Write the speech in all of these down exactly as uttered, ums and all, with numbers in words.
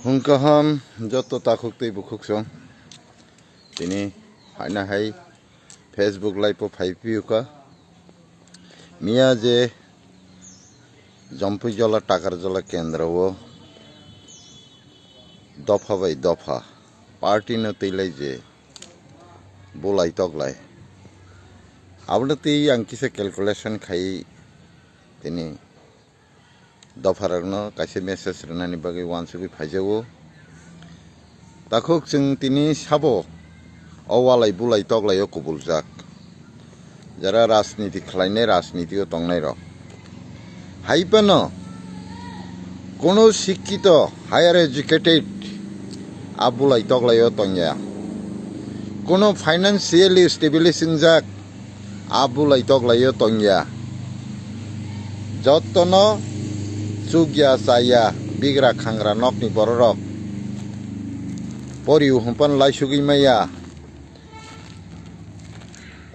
Hwnkaham joto takhuk tei bukhuk song. Tini haina hai Facebook live o phai piyuka. Miya je Jampui jola Takar jola kendro o dopha bai dopha party no twi lai je bulai toklai. Abono twi ang kisa calculation khai tini dopharokno kaisa message rwnani bagwi uansugwi phaijago. Takhuk chwng tini sabo o walai bulai toklaio kubuljak, jara rajniti khlainai, rajnitio tongnairok. Hai phano kono sikkito, higher educated a bulai toklaio tongya. Kono financially stabilize wngjak a bulai toklaio tongya. Jottono chukya chaya bigra khangra nokni bororok poriu hwnpan laisugwi maya.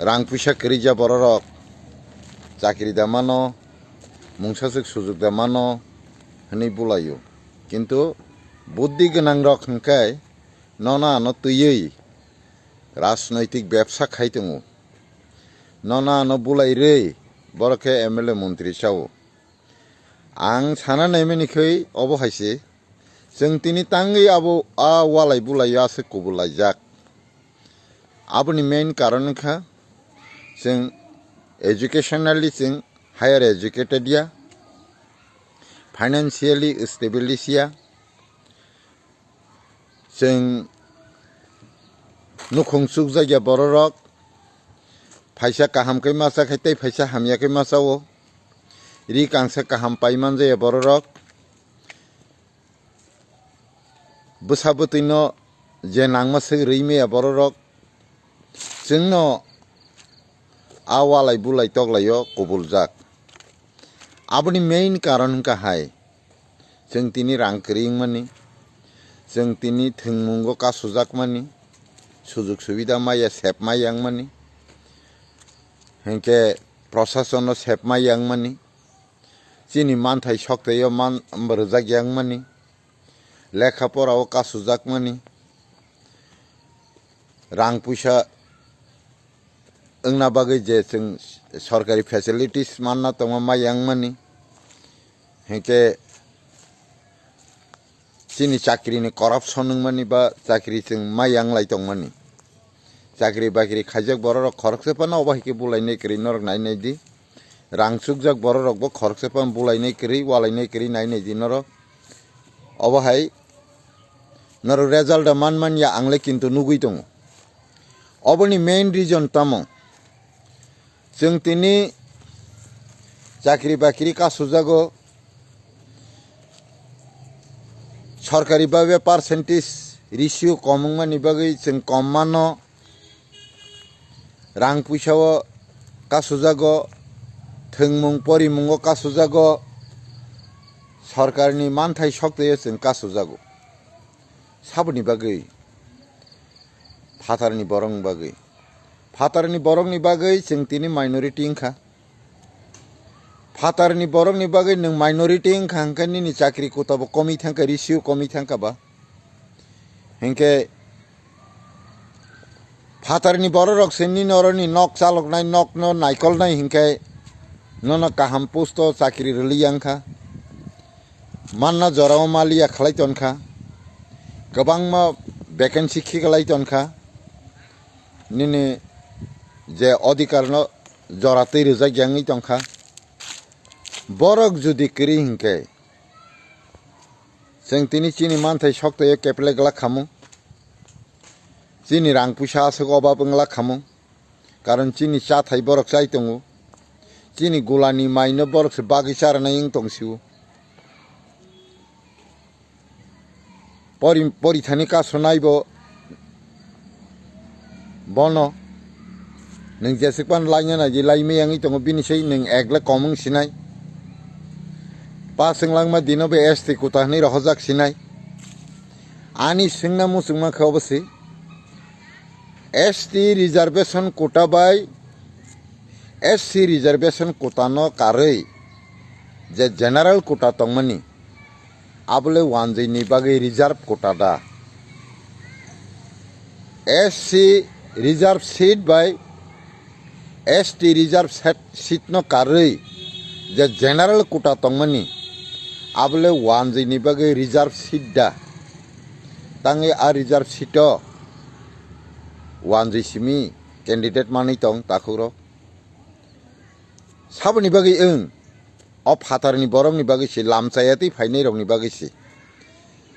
Rang puisa kwrwija bororok chakri da mano, mungsaswk sujuk da mano hwnwi bulaio. Kintu buddhi gwnangrok hwnkhe nono ano twiwi rajnoitik bebsa khai tongo. Nono ano bulai rwi borok khe M L A montri chao. Ang sana naimani khe obo hai se, chwng tini tangwi abo a walai bulai aswk kubul laijak. Aboni main karon wngkha chwng educationally chwng higher educated ya, financially established ya, chwng nukhung chukjakya bororok, phaisa kaham khe masa khe tei phaisa hamya khe masa o, ri kangsa kaham pai manjaya bororok, bwsa bwtwino je nangma swk rwi maya bororok, chwngno a walai bulai toklaio kubuljak. Aboni main karon wngkha hai, chwng tini rang kwrwi wngmani, chwng tini thwngmungo kasujakmani, sujuk subida maya sep maya wngmani, hinkhe prosasono sep maya wngmani, chini manthai sokteio man rwjak ya wngmani, lekha porao kasujakmani, rang puisa wngna bagwi je chwng sorkari facilities manna tongma maya wngmani, hinkhe chini chakrini corruption wngmani ba chakri chwng maya wnglai tongmani. Chakri bakri khaijak bororok khoroksa phano obo hai khe bulainai kwrwi norok nai nai di. Rang chukjak bororokbo khoroksa phano bulainai kwrwi, walainai kwrwi nai nai di norok. Obo hai norok result da man man ya, ang le kintu nugwi tongo. Oboni main reason tamo? Chwng tini chakri bakri kasujago, sorkari babe percentage ratio kom wngmani bagwi chwng kom mano. Rang puisao kasujago, thwngmung porimungo kasujago, sorkarni manthai sokteyo chwng kasujago. Saboni bagwi? Phatarni borokni bagwi. Phatarni borokni bagwi chwng tini minority wngkha. Phatarni borokni bagwi nwng minority wngkha, hwnkhe nini chakri kotabo komwi thangkha, ratio komwi thangkha ba. Hinkhe phatarni bororok se nini oroni nok chaloknai, nokno naikolnai hinkhe nono kaham posto chakri rwliya wngkha. Manna jorao maliya khlai tonkha. Kwbangma vacancy khiklai tonkha. Nini je odhikarno jora twi rwjak ya wngwi tongkha. Borok judi kwrwi hinkhe, chwng tini chini manthai soktoyo keple glak khamung. Chini rang puisa aswk obab wngla khamung. Karon chini chathai borok chai tongo. Chini gulani maino borok se bagwi charanai wng tong sio. Pori-, porithani kaso naibo bono. Nwng jeswk phano laina naidi, lai meyangwi tongo, bini sai nwng ekle komung sinai. Paswng langma dino bo S T kota hwnwi rohorjak sinai. Ani swngna muchungma khe obo se. S T reservation quota bai S C reservation quota no karwi je general quota tongmani, Abole wanjwi ni bagwi reserve quota da? S C reserve seat bai S T reserve set-, seat no karwi je general quota tongmani, abole wanjwi ni bagwi reserve seat da? Tangwi a reserve seat o wanjwi simi candidate manwi tong takhukrok. Saboni bagwi wng, o phatarni borokni bagwi se, lamchaya twi phainairok ni bagwi se.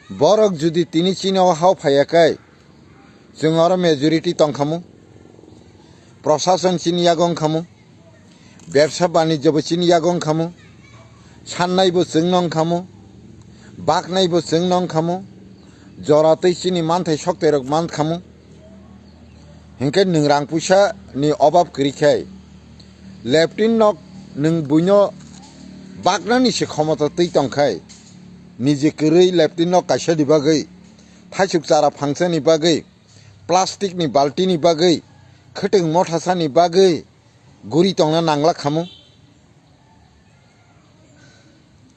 Borok judi tini chini o hao phaiya khe, chwng oro majority tong khamu, prosason chini yago wng khamu, bebsa banijyo bo chini yago wng khamu, sannai bo chwng no wng khamu, baknai bo chwng no wng khamu, jora twi chini manthai soktai rok man khamu. Hinkhe nwng rang puisa ni obab kwrwi khai, leptin nok nwng buino baknani se khomota twi tong khai, niji kwrwi leptin nok kaisa ni bagwi, thaisuk chara phangsa ni bagwi, plastic ni balti ni bagwi, khwtwng mothasa ni bagwi guri tongna nangla khamu?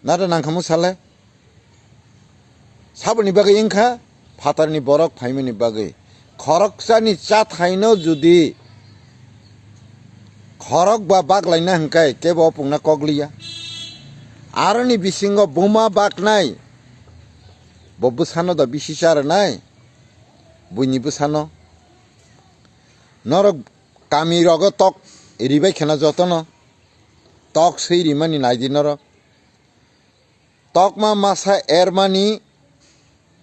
Nada nang khamu sale? Saboni bagwi wngkha phatarni borok phaimani bagwi. Khoroksani chathaino judi khorok ba baklaina hwnkhe kebo opungna kokliya. Aroni bisingo buma baknai, bo bwsano da bisi charanai, buini bwsano. Norok kami rogo tok ribai khena jotono tok swi rimani naidi norok. Tokma masa ermani,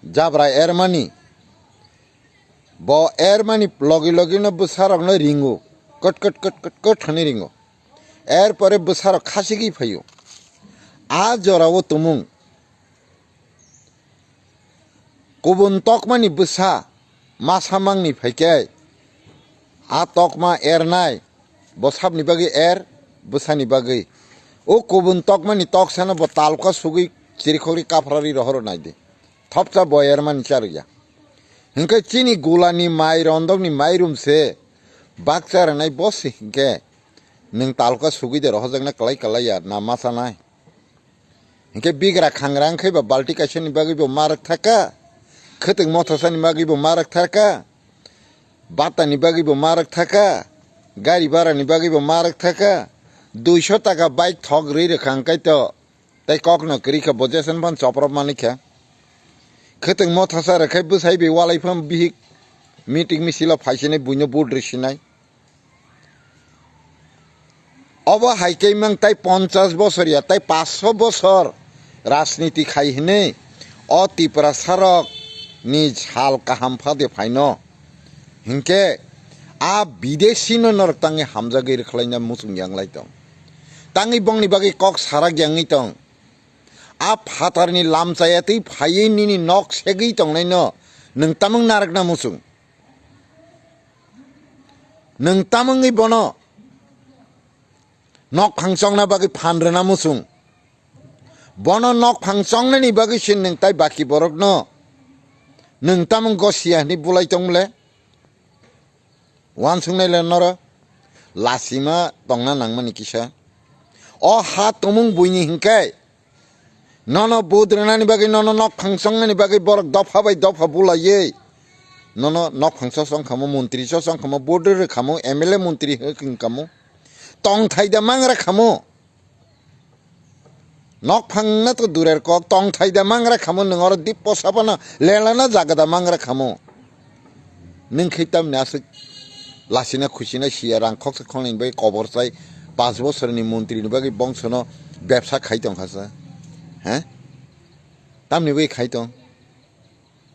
jabra ermani. Bo ermani logi logi no bwsarok no ringo. Kot kot kot kot kot hwnwi ringo. Erpore bwsarok khasigwi phaio. A jorao tumung. Kubun tokmani bwsa masa mangni phaikhe, a tokma ernai, bo sabni bagwi er, bwsani bagwi. O kubun tokmani toksano bo talka sugwi chirikhogri kaphrarwi rohoro naidi. Thopsa bo ermani charwya. Hinkhe chini gulani mai rondokni mairum se bakcha rwnai bo se hinkhe nwng talka sugwi de rohojakna kwlai kwlai ya na ma chanai? Hinkhe bigra khangra wngkhai ba balti kaisani bagwi bo ma rwk thaka, khwtwng mothosani bagwi bo ma rwk thaka, batani bagwi bo ma rwk thaka, gari barani bagwi bo ma rwk thaka, duiso taka bike thok rwi rwkha hwnkhe to tei kokno kwrwi kha bo jesani phano chopropmani kha. Khwtwng mothosa rwkhai bwsai bai walai phano bihik meeting misilo phaisinai buino vote rwsinai. Obo hai khe mang tai ponchas bosor ya, tai paanch sho bosor rajniti khai hwnwi o Tiprasarok ni sal kaham phade phaino. Hinkhe a bidesi no norok tangwi hamjagwi rwkhlaina muchung yanglai tong. Tangwi bongni bagwi kok sarak yangwi tong. A phatarni lamchaya twi phaiwi nini nok segwi tongnaino nwng tamung narwkna muchung? Nwng tamungwi bono nokphang chongna bagwi phan rwna muchung? Bono nokphang chongnani bagwi se nwng tai baki borokno nwng tamung gosiya hwnwi bulai tong le? Uansuknai le noro lasima tongna nangmani kisa. O ha tumung buini hinkhe nono vote rwnani bagwi, nono nokphang chongnani bagwi borok dopha bai dopha bulaiwi nono nokphang chosong khamu, montri chosong khamu, vote rwkhamu, M L A montri hwnkhamu, tongthai da mangra khamu. Nokphang na to durer kok, tongthai da mangra khamu, nwng oro dippo sapano lelana jaga da mangra khamu. Nwng khe tamni aswk lasina khusina siya rang khoksa khongnai bai kobor chai, panch bosorni montri ni bagwi bongsono bebsa khai tong kha sa. He? Tamni bai khai tong?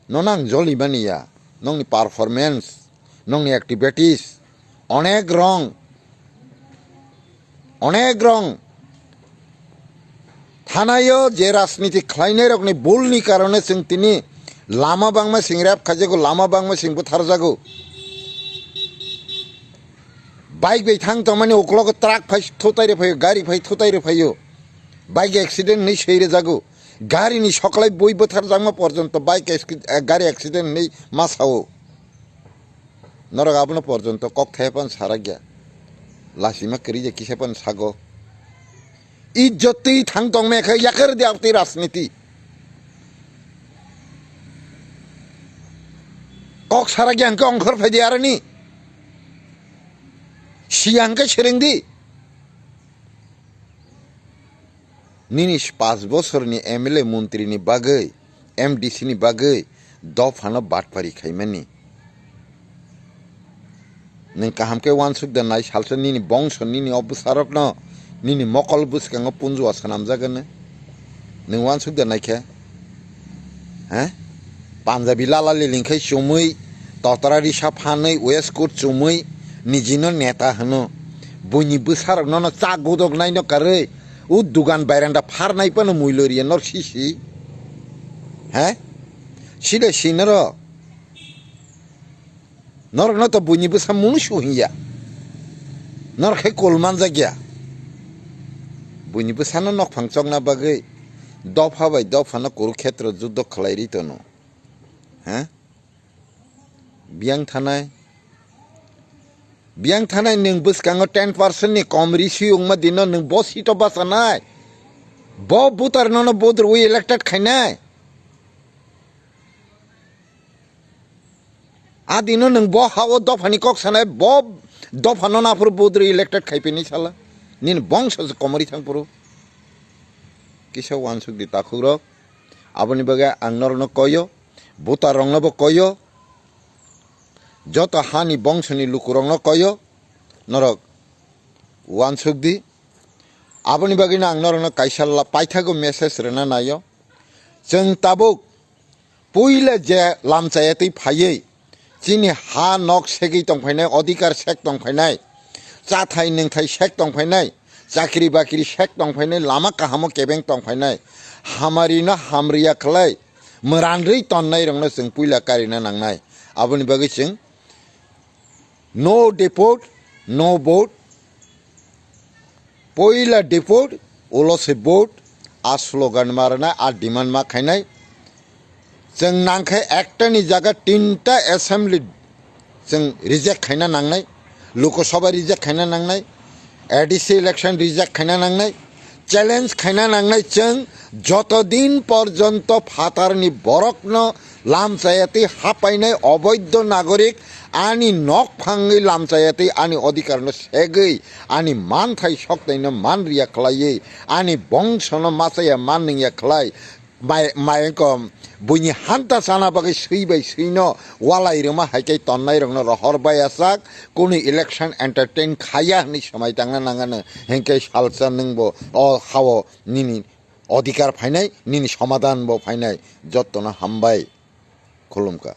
Nono ang joli mani ya, nokni performance, nokni activities, onek rong, onek rong. Thanaio je rajniti khlainai rokni bulni karone chwng tini lama bangma sing rep khaijago, lama bangma sing butharjago. Bike bai thang tongmani uklogo truck phai thutai rw phaio, gari phai thutai rw phaio. Bike accident hinwi swi rwjago. Gari ni soklai bui bwtharjakma porjonto bike acci-, eh, gari accident hinwi ma sao. Norok abono porjonto kok thai phano sarakya. Lasima kwrwi je kisa phano sago. Ijjot twi thang tong me khe yakar di abtwi rajniti. Kok sara gyan ke ongkhor phaidi arani. Siyang ke serengdi. Nini pas bosorni M L A montri ni bagwi, M D C ni bagwi dophano batpari khaimani. Nwng kaham khe uansuk da nai, salsa nini bongso, nini obwsarokno, nini mokol bwskango punjua swnamjagano. Nwng uansuk da nai khe? He? Punjabi lala liling khai chumui, totra risa phanwi, waistcoat chumui, nijino neta hwno. Buini bwsarok nono chak gudok naino karwi, o dugan bairanda pharnai phano muilo riya nor sisi. He? Sile sinoro. Norokno to buini bwsa mungsu hinya. Norok khe kol manjakya. Buini bwsano nokphang chokna bagwi dopha bai dophano Kurukhetro juddo khlai ri tono. Ha? Biyang thanai. Biyang thanai nwng bwskango ten percent ni kom risi wngma dino nwng bo seat o bachanai. Bo voter nono vote rwi elected khainai. A dino nwng bo ha-o dophani kok sanai, bo dophano naphuru budri elected khaipini sala. Nini bongso se komori thangphuru. Kisa uansuk di takhukrok. Aboni bagwi ang norokno koyo, voter rokno bo koyo. Joto hani bongsoni lukurokno koyo. Norok uansuk di. Aboni bagwino ang norokno kaisa la-, paithago message rwna naio. Chwng tabuk puila je lamchaya twi phaiwi chini ha nok segwi tongphainai, odhikar sek tongphainai, chathai nwngthai sek tongphainai, chakri bakri sek tongphainai, lama kahamo kebeng tongphainai, hamarino hamriya khlai, mwranrwi tonnairokno chwng puila karina nangnai. Aboni bagwi chwng No deport, no vote. Poila deport, ulo se vote, a slogan ma rwnai, a demand ma khainai. Chwng nangkhe ekta ni jaga tinta assembly chwng reject khaina nangnai. Lok Sabha reject khaina nangnai. A D C election reject khaina nangnai. Challenge khaina nangnai chwng joto din porjonto phatarni borokno lamchayatwi hapainai, oboidho nagorik ani nok phangwi lamchayatwi ani odhikarno segwi ani manthai soktaino manriya khlaiwi ani bongsono machaya manwngya khlai mai, mai wngkha buini hanta chana bagwi swi bai swino walai rwma hai khe tonnairokno rohor bai achak kunu election entertain khaya hwnwi swmai tangna nangano hinkhe salsa nwngbo o hao nini odhikar phainai, nini somadhan bo phainai, jottono hambai. Khulumkha.